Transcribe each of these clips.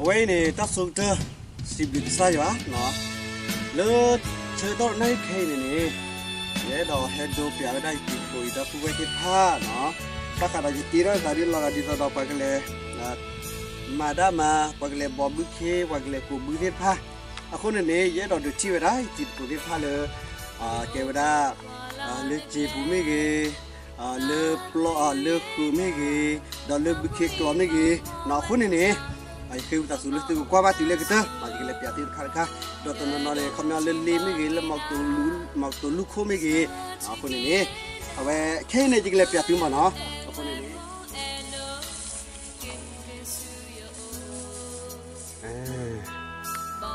အဝဲအံၤန့ၣ် တၢ်ဆိကတၢၢ် စံးဘျုးကစၢ်ယွၤနီၤ, လၢဆၢကတီၢ်တနံၣ်ခဲအံၤန့ၣ်န့ၣ်, ယအဲၣ်ဒိးဟဲဒိပျးဝဲဒၣ်ယတံၤသကိးအံၤဒီပုၢ်ဝဲၢ်သ့ၣ်တဖၣ်နီၤ, ဘၣ်ဃးဒီးယတ့ထီၣ်သးဒ်လီၤဂာ်ဒ်သိးဒီးပှၤကလဲၤ မၤဒၣ်မၤ, ပှၤကလဲၤဘီဘုခ့, ပှၤကလဲၤကိးဘုသ့ၣ်တဖၣ်, အဃိန့ၣ်န့ၣ် ယအဲၣ်ဒိးဒုးထံၣ်ဝဲဒၣ်ယတံၤသကိးသ့ၣ်တဖၣ်လၢ ကဲဝဲဒၣ် လၢစ့ပူၤမ့ၢ်ဂ့ၤ, လၢပျီလၢဃုာ်မ့ၢ်ဂ့ၤ, ဒီးလၢဘုခ့ကျိာ်မ့ၢ်ဂ့ၤ, အဃိန့ၣ်န့ၣ် ယဃ့ဝံသးစူၤလၢသုကကွၢ်ဘၣ်တုၤလၢကတၢၢ်, ယကလဲၤပျးသုတခါတခါ, ဒီးတနီၤနီၤန့ၣ် ခီပညီလၢလ့မ့ၢ်ဂ့ၤ, လၢမီၤကတိၤလူခိၣ်မ့ၢ်ဂ့ၤ, အဃိန့ၣ်န့ၣ် အဝဲခဲအံၤန့ၣ် ယကလဲၤပျးသုမးနီၤ, အဃိန့ၣ်န့ၣ်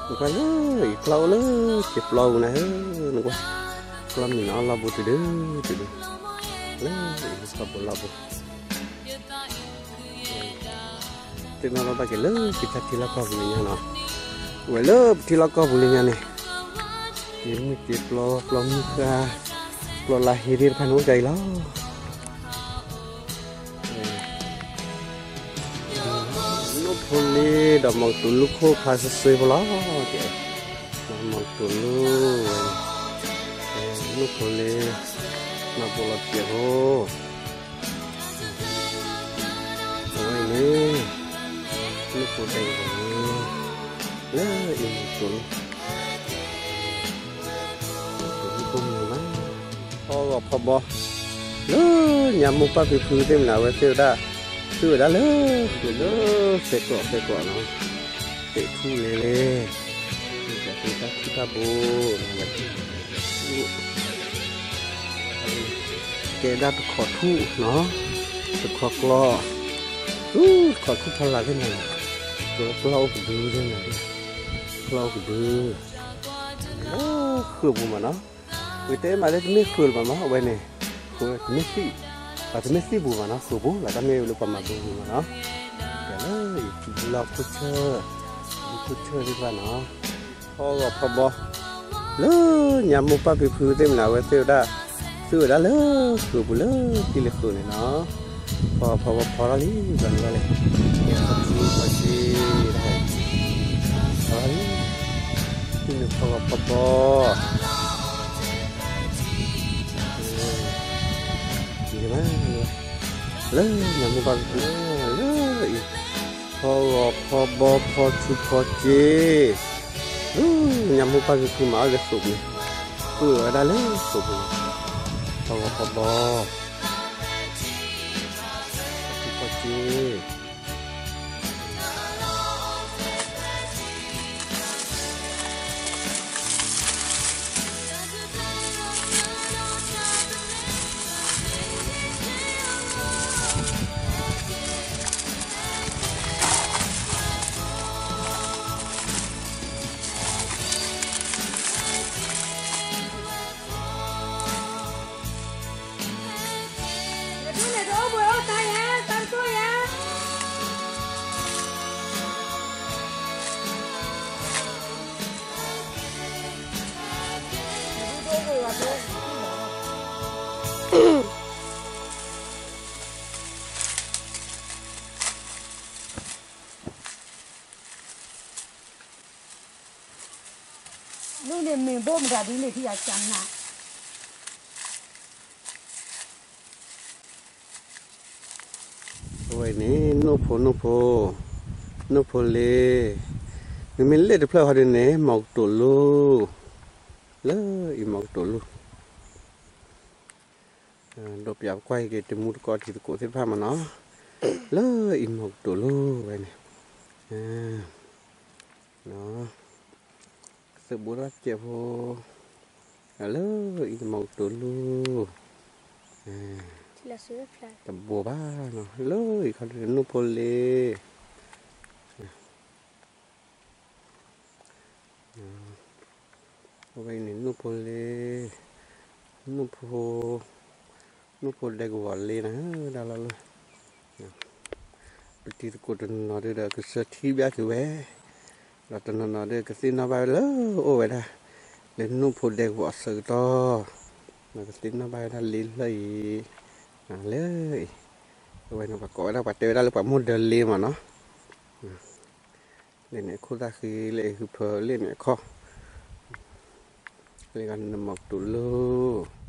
နကွၢ်လၢ ယကျီအိၣ်လၢစံာ်ပျီပူၤနၤဧၢ, နကွၢ်, ကျီမံၤန့ၣ်အီၣ်လီၢ်ဘိတဒု, တဒု, လၢယကျီဘိလီၢ်ဘိ, သ့ၣ်နီၣ်လီၤဘၣ်က့ၤလၢကစၢ်ထံလီၢ်ကီၢ်ပူၤလၢညါနီၤ, ဝဲလၢပထံလီၢ်ကီၢ်ပူၤလၢညါန့ၣ်, ယမ့ၢ်က့ၤပျီပျီမုၢ်ဃါ, ပျီလါဟ့သ့ၣ်တဖၣ်န့ၣ်အိၣ်ဒ်အံၤလီၤ. နိၣ်ဖိလ့ဒီးမီၤကတိၤလူခိၣ်ဖျါစ့စ့ဖိလီၤ, မီၤကတိၤလူ, နိၣ်ဖိလ့, မၤပိာ်လီၤစဲးဖိ, အဝဲအံၤန့ၣ်, နိၣ်ဖိဒဲကဝီၤန့ၣ်, လၢအံၤမီၤကတိၤလူ တမုၢ်မုၢ်ဘၣ်, ဖီဂီၤဖီဘီ, လၢညါမိၢ်ပၢ်ဖံဖုသ့ၣ်မနၤဝဲသ့ၣ်ဝဲဒၣ်, သူဝဲဒၣ်လၢဃုာ်လၢစဲးကျိးစဲးကျိးနီၤ, သ့ၣ်ထူၣ်လဲၤလဲၤ, တၢ်သ့ၣ်တၢ်ထူၣ်တၢ်ဘိ, ကဲဒၣ်တခီထူၣ်နီၤ, တခီကျီ, တခီထူၣ်ဖီလာ်သ့ၣ်မနၤ, ကျီအိၣ်ကဒုသ့ၣ်မနၤ, ကျီအိၣ်ကဒု, လၢဃုာ်ပူၤမးနီၤ, ဝဲတဲမးလၢတမ့ၢ်ဃုာ်လၢၤဘၣ်မး အဝဲန့ၣ်, ဃုာ်တမ့ၢ်သံၣ်, ပှၤတမ့ၢ်သံၣ်ပူၤဘၣ်နီၤ, ဃုာ်ပူၤလၢတၢ်မ့ၢ်လၢပှၤမၤဘူပူၤမးနီၤ, ကဲလၢယလီၢ်ခိၣ်ဆၢ, ယခိၣ်ဆၢသ့ၣ်တဖၣ်နီၤ, ဖီဂီၤဖီဘီ, လၢညါမိၢ်ပၢ်ဖံဖုသ့ၣ်မနၤဝဲသ့ၣ်ဝဲဒၣ်, သူဝဲဒၣ်လၢဃုာ်ပူၤလၢသံၣ်လၢဃုာ်န့ၣ်နီၤ, ဖီဂီၤဖီဘီဖီထီၣ်လံ, ဘၣ်န့ၣ်ဘၣ်လဲၣ်, ဖီထူဖီစ့တခါအံၤ, ဖီထီၣ်လံ, ဖီဂီၤဖီဘီ လၢညါမိၢ်ပၢ်ဖံဖု, လၢအံၤ, ဖီဂီၤဖီဘီဖီထူဖီစ့, လၢညါမိၢ်ပၢ်ဖံဖုမၤအီၣ်လၢဃုာ်ပူၤ, ဃုာ်ဝဲဒၣ်လၢဃုာ်ပူၤ, ဖီဂီၤဖီဘီ, ဖီထူဖီစ့ လၢန့ၣ်မ့ၢ်ဘိၣ်မတၤဒ်န့ၣ်ထံၣ်ယၤကၢ်နၤ အဝဲန့ၣ် နိၣ်ဖိ နိၣ်ဖိ, နိၣ်ဖိလ့, မ့မ့ၢ်လ့ၣ်တဖျၢၣ်ဟီဒ်န့ၣ် မီၤကတိၤလူ, လၢအံၤမီၤကတိၤလူ, ဒီးပျးပကွၢ်က့ၤတမူတကိးတံၤသကိးသ့ၣ်တဖၣ်မးနီၤ, လၢအံၤမီၤကတိၤလူဝဲန့ၣ် သုးဘိတၢ်စဲးဖိ, လၢအံၤမီၤကတိၤလူ, တဘိဘၣ်နီၤ, လၢအံၤခီဒ်န့ၣ် နိၣ်ဖိလ့, အဝဲအံၤန့ၣ် နိၣ်ဖိလ့, နိၣ်ဖိ, နိၣ်ဖိဒဲကဝီၤလ့နၤဧၢ, ဒၣ်လီၤလၢ ပတံၤသကိးတနီၤနီၤဒုဒီး ကစၢၢ်ထံဘၣ်က့ၤဝဲ, ဒီးတနီၤနီၤဒုကသ့ၣ်နီၣ်ဘၣ်ဝဲလၢအိၣ်ဝဲဒၣ် လၢနိၣ်ဖိဒဲကဝီၤအဆၢကတီၢ်, ဒီးကသ့ၣ်နီၣ်ဘၣ်ဝဲဒၣ်လ့ဖျၢၣ်အံၤ, လၢအံၤ, အဝဲန့ၣ်ပှၤကိးဝဲဒၣ် ပှၤတဲဝဲဒၣ်လၢပှၤမိၢ်ဒၢလ့မးနီၤ, လၢန့ၣ်ခိၣ်သၣ်ဃံလၢအဟုဖၢလၢန့ၣ်အခီ, လၢဂၤန့ၣ်နမီၤကတိၤလိၤ,